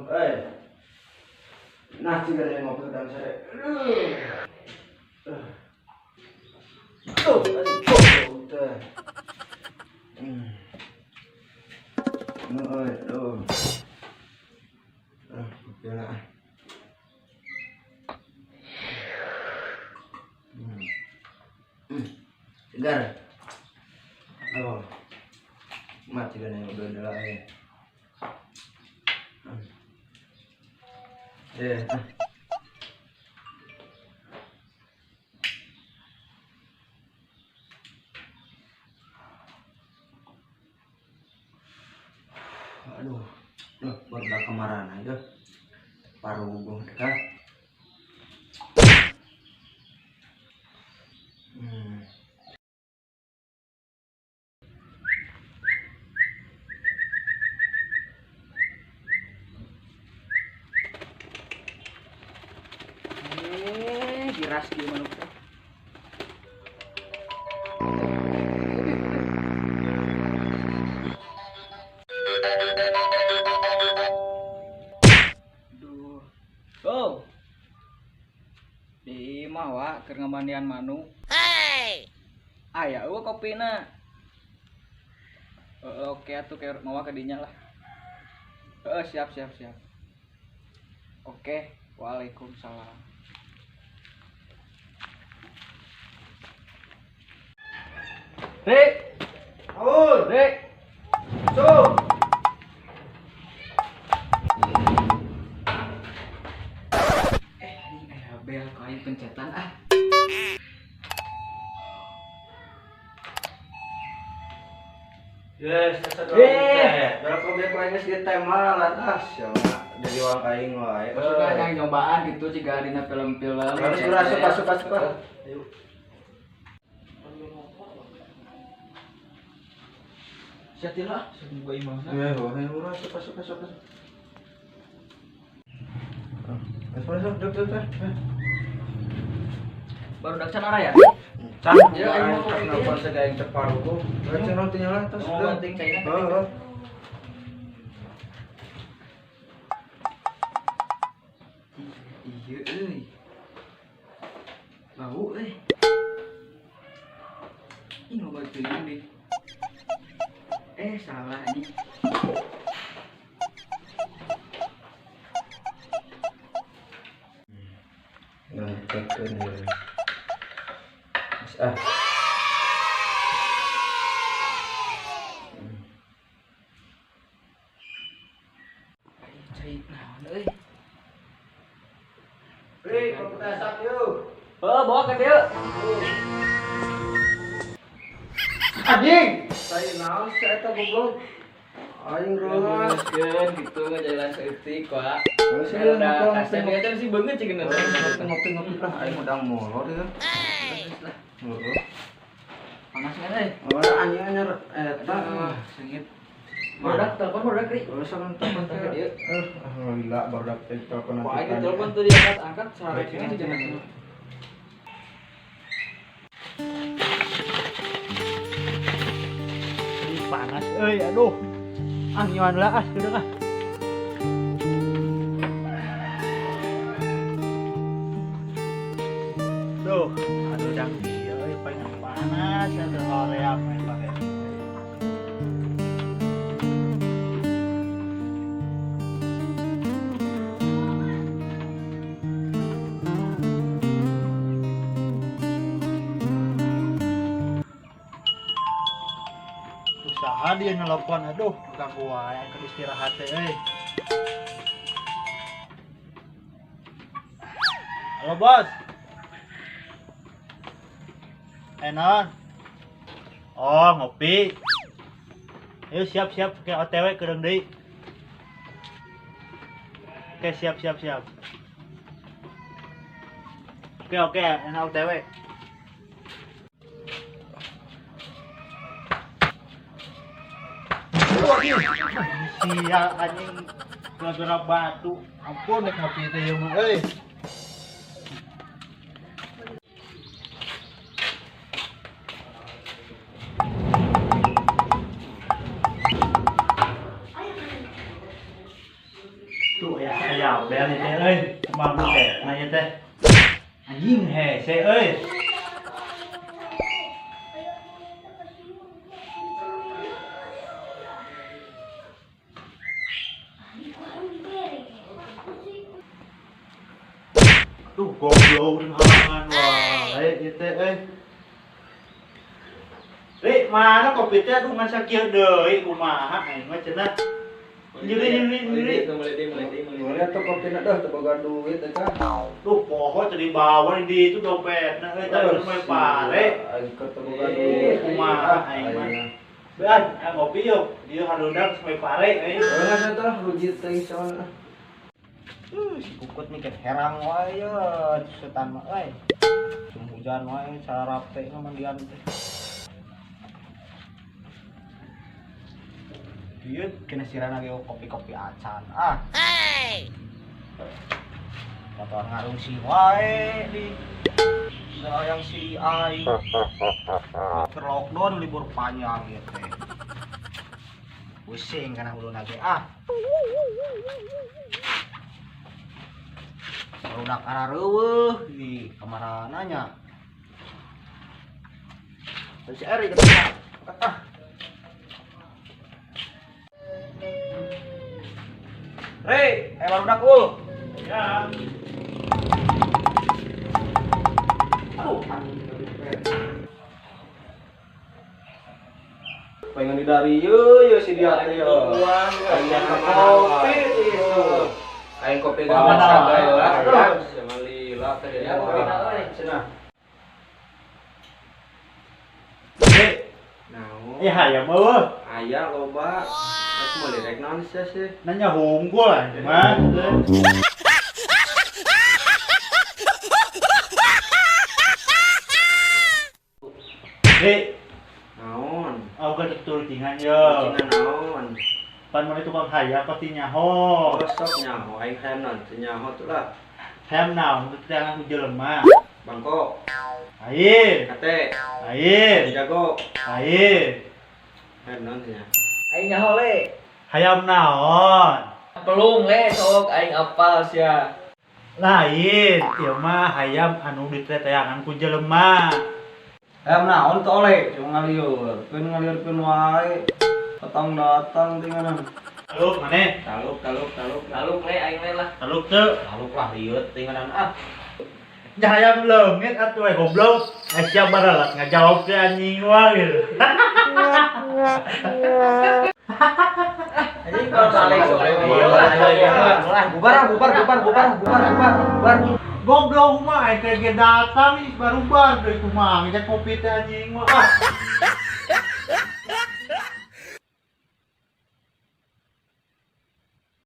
Euy. Nah, ciga yang ngopi udang sare. Aduh. Aduh, aduh, teh. Hmm. Nu euy, aduh. Ah, kopi lah. Hmm. Hmm. Segar. Oh. Mati kan yang udah lah ya. Hmm. Eh, ah. Aduh, loh, baru kemarin aja. Paruh kan. Hmm. Eh, diras di manuk teh. Duh. Oh. Di imah wa keur ngamandian manuk. Hey. Aya eueuh kopina. Heeh, oke atuh keur mawa ka dinya lah. Heeh, siap siap siap. Oke, waalaikumsalam. Rik, Aul, Rik. so. Eh, anjing aya bel ku aing pencetan ah. Yes, asa Eh. Berapa biar ku aing geus ditemalan ah, siapa dari wang aing wae. Maksudnya yang nyobaan gitu jika dina film-film. Harus berasup asup asup ah. Ayo. Siatil ah, semoga imahna. Ya, wah, ayo asup asup asup asup. Ah, Masuk masuk, duduk duduk. Duduk. Baru dak can araya. Can, Ya, aing mau kopi. kenapa saya aing terparuh. Can nanti nyala terus. Mau banting caina. Heeh. Iya euy. Bau euy. Ih, loba teuing deh. Eh, salah anjing. Ngantekeun ya. Mas ah. Cai naon euy. Ri, kopi asak yuk. Oh, bawa ke dieu. Anjing. Saya naon sih eta goblok. Aing reuas. Keun gitu ngajalan saeutik wa. Geus Ada ngopi kasih dia kan sih beungeut cing ngopi ngopi ngopi lah aing udah molor ya. Heeh. Panas kan euy. Oh, anjing anyar eta. Ah, sengit. Barudak telepon barudak ri. Geus telepon teh Dieu. Eh, alhamdulillah baru dapet telepon Wah, aing telepon tuh diangkat angkat sareknya sih jangan. Ih, panas euy, aduh. Ah, nyiwan lah ah, sudah ah. Duh, aduh dang ieu euy paling panas aduh hoream main pakai. Usaha dia nelpon, aduh, ganggu wae keur istirahat teh euy. Halo bos. Eh non. Oh, ngopi. Ayo siap-siap ke OTW kedeung deui. Oke, siap siap siap. Oke, oke, enak OTW. Sial anjing gara-gara batu. Ampun nek ngopi teh ieu mah euy. Tuh Bean teh euy, kumaha teh? Nanya teh. Anjing hese euy. Duh, goblok halangan wae ieu teh euy. Ri, mana kopi teh aduh ngan sakieu deui kumaha aing mah cenah. Nyeri nyeri nyeri. Mulai tuh kopi na dah, teu boga duit eta. Duh, poho tadi bawa di itu dompetna euy tadi mah pare. Aing keur teu boga duit. Kumaha aing mah. Bean, ngopi yuk. Dieu harudang sampai pare euy. Heeh, eta lah rugi teuing soalna. Si Kukut mikir herang wae ya, setan mah euy. Musim hujan wae sarap teh mandian teh. Ieu kena sirana ge kopi-kopi acan ah. Hey. Motor ngarungsi wae di yang si ai. Keur lockdown libur panjang ieu teh. Pusing kana huluna ge ah. Barudak arareuweuh di kamarana nya. Si Eri ketemu. Ah. Rey, barudak ul. Ya. Aduh. Pengen di dari ye ye si dia teh ye. Aing kopi itu. Aing kopi gawe sagai lah. Sama lila teh ya kopi na euy cenah. Rey, Naon? eh hayam eueuh. Aya loba. Aku mau direk naon sih sih. Nanya hunggul anjing mah. Rey, Naon? aku kan turutingan yo. Kucingan naon? Pan mana tukang hayam pasti nyaho. Oh sok nyaho aing hayam naon teu nyaho tuh lah. Hayam naon teu tangan ku jelema. Bangko, Lain, kate, lain, jago. lain. Hayam naon teh nya? Aing nyaho le. Hayam naon? Pelung le sok aing apal sia. Lain, ieu mah hayam anu diteteangan ku jelema. Hayam naon teh oleh, cuma ngalieur, keun ngaliurkeun wae. Datang datang tinganan. Taluk maneh? Taluk, taluk, taluk. Taluk le aing le lah. Taluk teu. Taluk lah rieut tinganan ah. Nya hayam leungit atuh we goblok. Sia baralat ngajawab teh anjing wae gitu. Anjing kalau balik sok. Lah, bubar ah, bubar bubar bubar bubar bubar bubar. Goblok mah aing teh ge datang baru bar deui kumaha ngejak kopi teh anjing mah. Ah.